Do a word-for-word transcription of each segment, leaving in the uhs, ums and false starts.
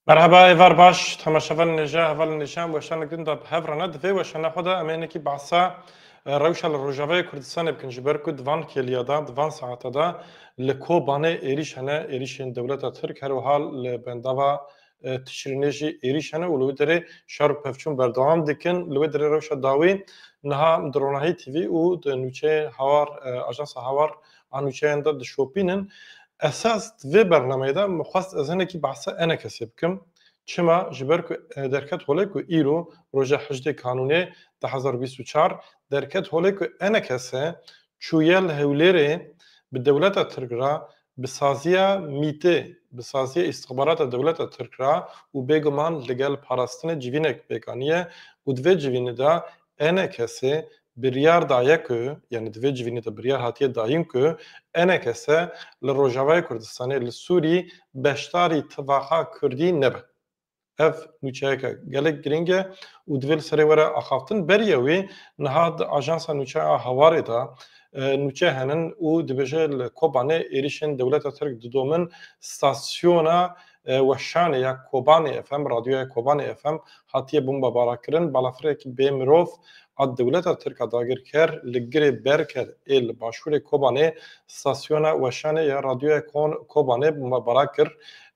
Merheba, êvar baş, temaşevanên hêja, hevalên hêja, em weşanek din de bi hev re ne. Di vê weşana xwe de em ê hinekî behsa, e, rewşa li Rojavayê Kurdistanê bikin, ji ber ku di van kêliya de, di van saeta de li Kobanê êrîş hene, êrîşên dewleta Tirk, her wiha li bendava, e, Tişrînê jî êrîş hene û li wê derê şer û pevçûn berdewam dikin. Li wê derê rewşa dawî niha em di Ronahî T V û di nûçeyê Hawar, e, ajansa Hawar a nûçeyan de dişopînin. Esas di vê bernameyê de min xwest ez hinekî behsa ENKSê bikim. Çima? Ji ber ku, e, derket holê ku îro roja hejdê Kanûnê du hezar bîst û çar derket holê ku ENKS çûye li Hewlêrê bi dewleta Tirk re, bi saziya MÎTê, bi saziya îstixbarata dewleta Tirk re û bêguman li gel parastinê civînek pêk aniye û di vê civînê de ENKSê biryar daye ku, yanî di vê civînê de biryar hatiye dayîn ku ENKS li Rojavayê Kurdistanê, li Sûrî beşdarî tifaqa Kurdî nebe. Ev nûçeyeke gelek girîng e û divê li serê were axaftin. Beriya wî niha di ajansa nûçeya Hawarê de, e, nûçe henin û dibêje li Kobanê êrîşên dewleta Tirk didomin, stasyona, e, weşanê ya Kobanê F M, radyoya Kobanê F M hatiye bombabarakirin. Balafirek bê mirov a dewleta Tirk a dagirker li girê Berker ê li başûrê Kobanê stasyona weşanê ya radyoya Kon-, Kobanê bombabarak kir.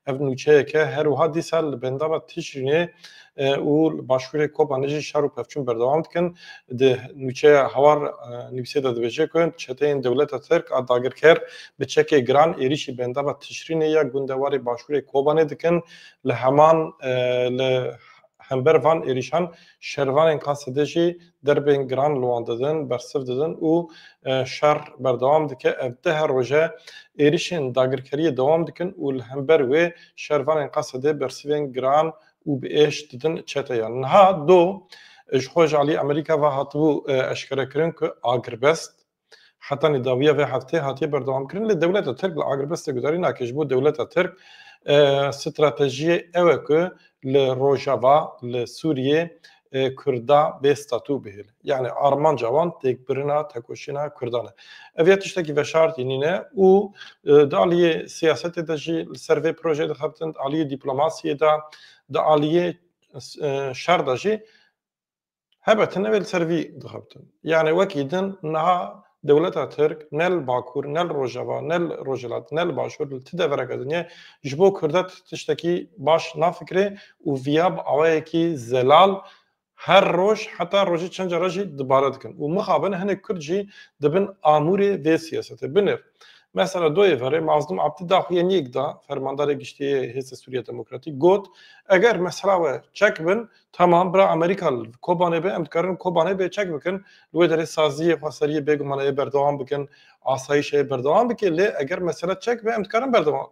Ev nûçeyeke her wiha dîsa li bendava Tişrînê, e, û li başûrê Kobanê jî şer û pevçûn berdewam dikin. Di nûçeya Hawar, e, nivîsê de dibêje ku çeteyên dewleta Tirk a dagirker bi çekê giran êrîşî bendava Tişrînê ya gundewarê başûrê Kobanê dikin. Li heman, e, li hember van êrîşan şervanên Qasedê jî derbên giran li wan didin, bersiv didin û, e, şer berdewam dike. Ev deh roje êrîşên dagirkeriyê dewam dikin û li hember wê şervanên Qasedê bersivên giran û bi êş didin çeteyan. Niha do, e, ji xwe ji alî Amerîka ve hatibû, e, eşkerekirin ku agirbest hetanî dawiya vê heftê hatiye berdewamkirin, lê dewleta Tirk li agirbestê gudarî nake. Ji bo dewleta Tirk, e, stratejiyê ew e ku li Rojava, li Sûriyê, e, Kurda bê statû bihêle. Yani armanca wan têkbirina, tekoşîna Kurdan e. Ev ya tiştekî veşartî nîne û, e, di aliyê siyasetê de jî li ser vê projeyê dixebitin, di aliyê dîplomasiyê de, di aliyê, e, şer de jî Hebe tune wê li ser vî dixebitin. Yani wekî din niha dewleta Tirk ne li Bakur, ne li Rojava, ne li Rojhilat, ne li Başûr, li ti devereke dinyê ji bo Kurda ti-, tiştekî baş nafikirê û viya bi awayekî zelal her roj, heta rojê çend cara jî dibare dikin. Û mixabin hinek Kurd jî dibin amûrê vê siyasetê. Binêr. Mesela doyê verê Mazlûm Abdî daxuyaniyek da, fermandarê giştî yê Hêzê Sûriya Demokratîk, got, eger mesela we çek bin, tamam, bira Amerîka li Kobanê be, em dikarin Kobanê bê çek bikin, li wê derê saziyê xweseriyê bêguman ê berdewam bikin, asayîş ê berdewam bike, lê eger mesela çek be, em dikarin berdewam,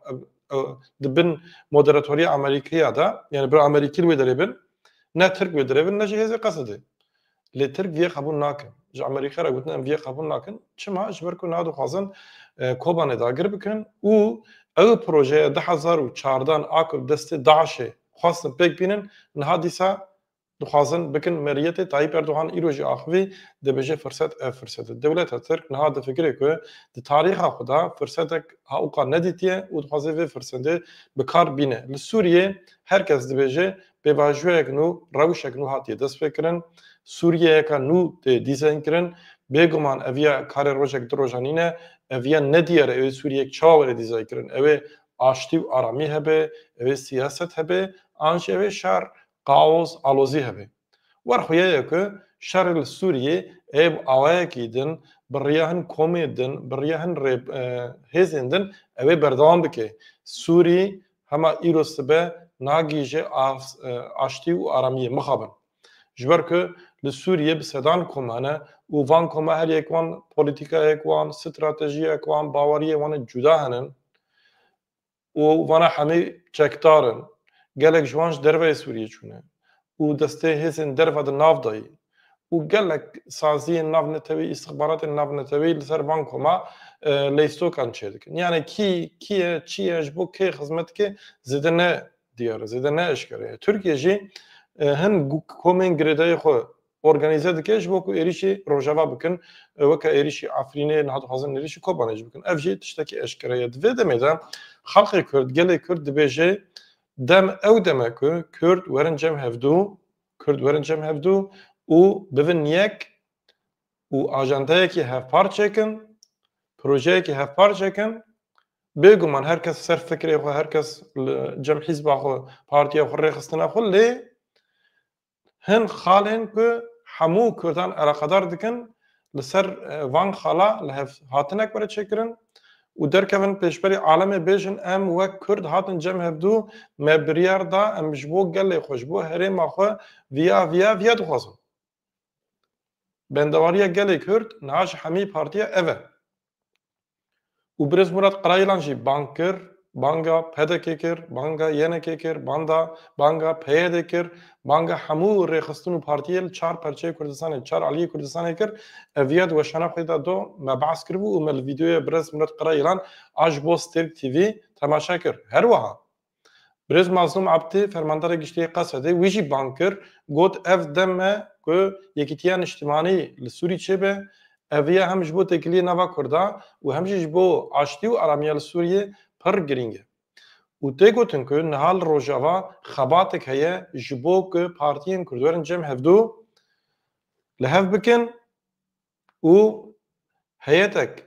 e, e, di bin moderatoriya Amerîkiya de, yani bira Amerîkî li wê derê bin, ne Tirk wê derê bin, ne jî Hêzê Qesedê. Lê Tirk viyê qebûl nakin. Ji Amerîka re gotin em viyê qebûl nakin. Çima? Ji ber ku niha dixwazin, e, Kobanê dagir bikin û ew projeye du hezar û çardeh a ku bi destê DAIŞê xwestin pêk bînin, niha dîsa dixwazin bikin meriyetê. Tayyip Erdogan îro jî axivî dibêje firset ev firset e. Dewleta Tirk niha difikire ku di tarîxa xwe de firsetek ha uqa nedîtiye û dixwaze vê firsetê bi kar bîne. Li Sûriyê her kes dibêje pêvajoyek nû, rewşek nû hatiye destpêkirin, Sûriyeyeke nû tê dîzaynkirin. Bêguman eviya karê rojek du rojan nîne, eviya nediyar e, ew ê Sûriyeyek çawa were dîzaynkirin. Ew ê aştî û aramî hebe, ew ê siyaset hebe, an jî ew ê şer, kaos, alozî hebe. Wer xuya ye ku şerê li Sûriyê ê bi awayekî din, bi riya hin komê din, bi riya hin rê, e, hêzên din ew ê berdewam bike. Sûrî hema îro sibe nagihîje as-, e, aştî û aramiyê. Mixabin. Ji ber ku li Sûriyê bi sedan kom hene û van koma her yek wan polîtîkayek wan, stratejiyek wan, baweriyê wan ê cuda henin û vana hemî çekdar in. Gelek ji wan ji derveyê Sûriyê çûne û destê hêzên derve di nav de yî û gelek saziyên navnetewî, îstixbaratên navnetewî li ser van koma, e, leystokan çêdikin. Yani kî, kî ye, çi ye, ji bo kê xizmet dike, zêde ne diyar e, zêde ne eşkere ye. Tirkiye jî, e, hin gu-, komên girêdayî xwe organîze dike ji bo ku êrîşî Rojava bikin, e, weke êrîşî Efrînê, niha dixwazin êrîşî Kobanê jî bikin. Ev jî tiştekî eşkere ye. Di vê demê de xelkê Kurd, gelê Kurd dibêje, Dem ew dem e ku Kurd werin cem hevdû, Kurd werin cem hevdû û bivin yek û ajandeyekî hevpar çêkin, projeyekî hevpar çêkin. Bêguman her kes ser fikrê xwe, her kes li cem hîzba xwe, partiya xwe, rêxistina xwe, lê hin xalên ku hemû Kurdan eleqedar dikin, li ser, e, van xala li hev hatinek were çêkirin û derkevin pêşberî alemê bêjin, em wek Kurd hatin cem hevdû, me biryar da, em ji bo gelê xwe, ji bo herêma xwe viya, viya, viya dixwazin. Bendewariya gelê Kurd niha ji hemî partiya ev e. Û Birêz Murat Qarayilan jî bang kir, banga P D K kir, banga Y N K kir, banda, banga P Y D kir, banga hemû rêxistin û partiyê li çar perçeyê Kurdistanê, çar aliyê Kurdistanê kir. Ev viya di weşana xwe de do me behs kiribû û me li vîdeoya Birêz Murat Qarayilan a ji bo Stêrk T V temaşe kir. Her wiha Birêz Mazlûm Ebdî, fermandarê giştî yê Qesedê, wî jî bang kir, got, ev dem e ku Yekîtiya Niştimanî li Sûrî çêbe, ev ya hem ji bo têkiliyê nava Kurda û hem jî ji bo aştî û aramiya li Sûriyê pir girîng e. Û tê gotin ku niha li Rojava xebatek heye ji bo ku partiyên Kurd werin cem hevdû li hev bikin û heyetek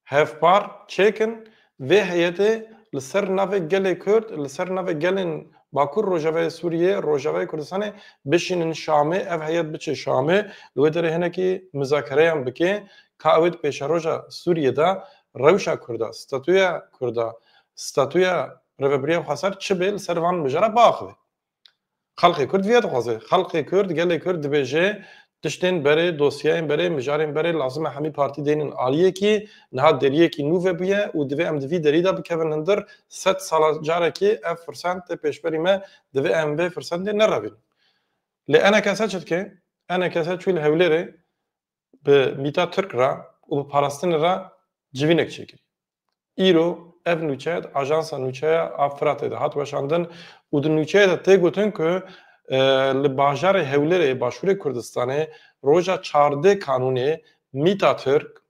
hevpar çêkin, vê heyetê li ser navê gelê Kurd, li ser navê gelên Bakur Rojavayê Sûriyê, Rojavayê Kurdistanê bişînin Şamê, ev heyet biçe Şamê, li wê derê hinekî muzakereyan bike, ka ew ê di pêşeroja Sûriyê de rewşa Kurda, statûya Kurda, statûya Rêvebiriya Xweser çi bê, li ser van mijara biaxive. Xelkê Kurd viya dixwaze. Xelkê Kurd, gelê Kurd dibêje, tiştên berê, dosyayên berê, mijarên berê lazim e hemî partî deynin aliyekî, niha deriyekî nû vebûye û divê em di vî derî de bikevin hundir, sed sala carekê ev firsend tê pêşberî me, divê em vê firsendê nerevînin. Lê E N K S çi dike? E N K S çû li Hewlêrê bi mîta Tirk re û bi parastinê re civînek çêkirî. Îro ev nûçe di Ajansa Nûçeya a Firatê de hat weşandin û di nûçeyê de tê gotin ku, e, li bajarê Hewlêrê Başûrê Kurdistanê roja çardê Kanûnê mîta Tirk,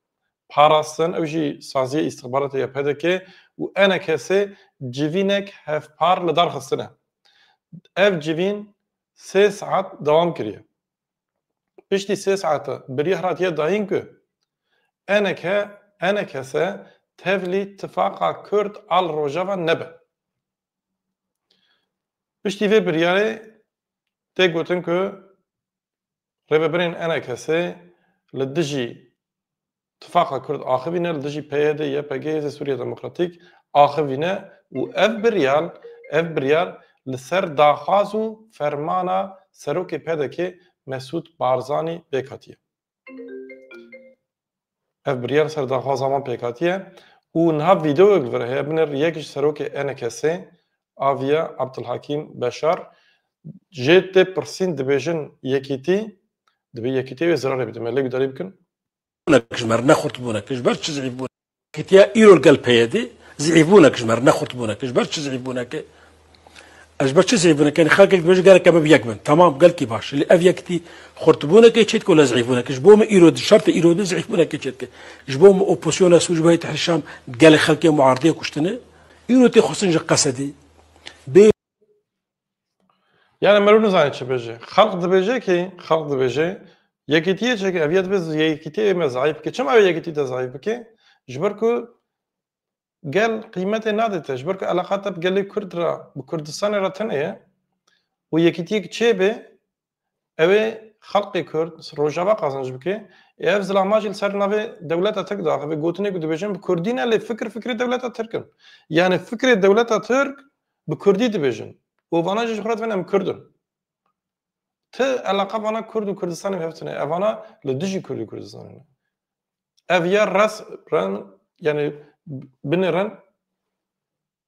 parastin, ew jî saziyê îstixbaratê ya P D K û E N K S civînek hevpar li dar xistine. Ev civîn sê saet dewam kiriye. Piştî sê saete biryar hatiye dayîn ku E N K, E N K S tevlî tifaqa Kurd a li Rojava nebe. Piştî vê biryarê tê gotin ku rêvebirên E N K S li dijî tifaqa Kurd axivîne, li dijî P Y D, Y P G, Hêzê Sûriya Demokratîk axivîne û ev biryar, ev biryar li ser daxwaz û fermana serokê P D K Mesûd Barzanî pêk hatiye. Ev biryar li ser daxwaza wan pêk hatiye û niha vîdeoyek li vir heye, binêr yek ji serokê E N K S'ê, aviya Abdulhakîm Beşar, jê tê pirsîn, dibêjin yekîtî, dibê yekîtî wê zirarê bidin. Me lê gudarî bikin. Bûnek ji me re ne xurt bûnek, ji ber çi zîf bûnek? Ketiya îro li gel P Y D zîf bûnek ji me re ne xurt bûnek, ji ber çi zîf bûnek? Ez ji ber çi zîf bûnek? Yani xelkek dibêje gerek em bi yek bin. Tamam, gelkî baş. Lê ev yekitî xurt bûnek çêdike, wala zîf bûnek? Ji bo min îro di şertê îro de zîf bûnek çêdike. Ji bo min opozisyona Sûc Behî Tehrîr Şam gelê xelkê muaridê kuştine. Îro tê xwestin ji Qesedê. Bê Yani meriv nizane çi bêje. Xelq dibêje ki, xelq dibêje, yekîtiyê çêke, ev yê dibê yekîtiyê me zayîf bike. Çima ew yekîtî te zayîf bike? Ji ber ku gel qîmetê nade te, ji ber ku eleqa te bi gelê Kurd re, bi Kurdistanê re tune ye û yekîtiyek çêbe, ew ê xelqê Kurd Rojava qazanc bike. Ê ev zilama jî li ser navê dewleta Tirk daxive, gotinê ku dibêjin bi Kurdî ne, lê fikir fikrê dewleta Tirk in. Yani fikrê dewleta Tirk bi Kurdî dibêjin. Û vana jî ji xwe re divên em Kurd in. Ti eleqa vana Kurd û Kurdistanê bi hev tune. Evana li dijî Kurd û Kurdistanê ne. Ev ya res ren, yani binêrin,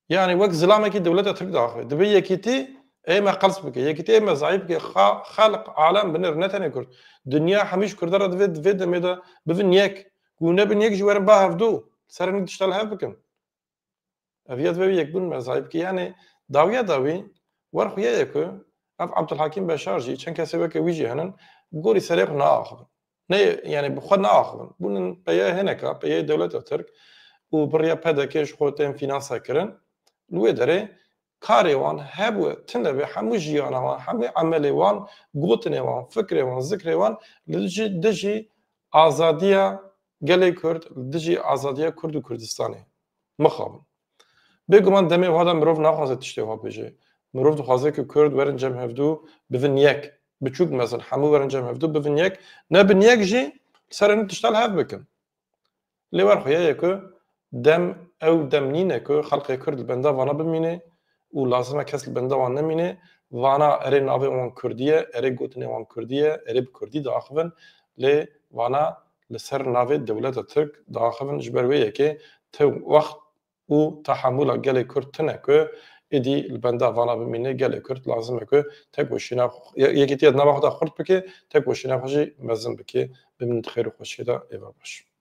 yani wek zilamekî dewleta Tirk daxivê. Divê yekîtî ê me qels bike, yekîtî ê me zayîf bike. Xa-, xelq, alem, binêr, ne tenê Kurd. Dinya hemî ji Kurda re divê, divê demê de bivin yek. Ku nebin yek jî werin ba hevdû. Ser hinek tişta li hev bikin. Ev ya divê wî yekbûn me zayîf bike. Yani dawiya dawî wer xuya ye ku ev Abdulhakim Beşar jî, çend kesê weke wî jî henin, gorî serê xwe naaxivin. Ne, yani bi xwe naaxivin. Bûnin peyê hineka, peyê dewleta Tirk û bi riya P D K ji xwe tên fînanse kirin. Li wê derê karê wan hebû tune be, hemû jiyana wan, hemû emelê wan, gotinê wan, fikrê wan, zikrê wan li dijî, dijî azadiya gelê Kurd, li dijî azadiya Kurd û Kurdistanê mixabin. Bêguman demê wiha de mirov naxwaze tiştê wiha bêje. Mirov dixwaze ku Kurd werin cem hevdû bivin yek. Biçûk mezin hemû werin cem hevdû bivin yek. Nebin yek jî li ser hin tişta li hev bikin. Lê wer xuya ye ku dem ew dem nîne ku xelqê Kurd li benda vana bimîne û lazim e kes li benda wan nemîne. Vana erê navê wan Kurdî ye, erê gotinê wan Kurdî ye, erê bi Kurdî diaxivin. Lê vana li ser navê dewleta Tirk diaxivin. Ji ber wê yekê tew wext û tehemûla gelê Kurd tune ku êdî li benda vana bimîne. Gelê Kurd lazim e ku tek û şîna xwe, ye-, yekîtiya di nava xwe de xurt bike, tek û şîna xwe jî mezin bike. Bimînin di xêr û xweşiyê de, êvar baş.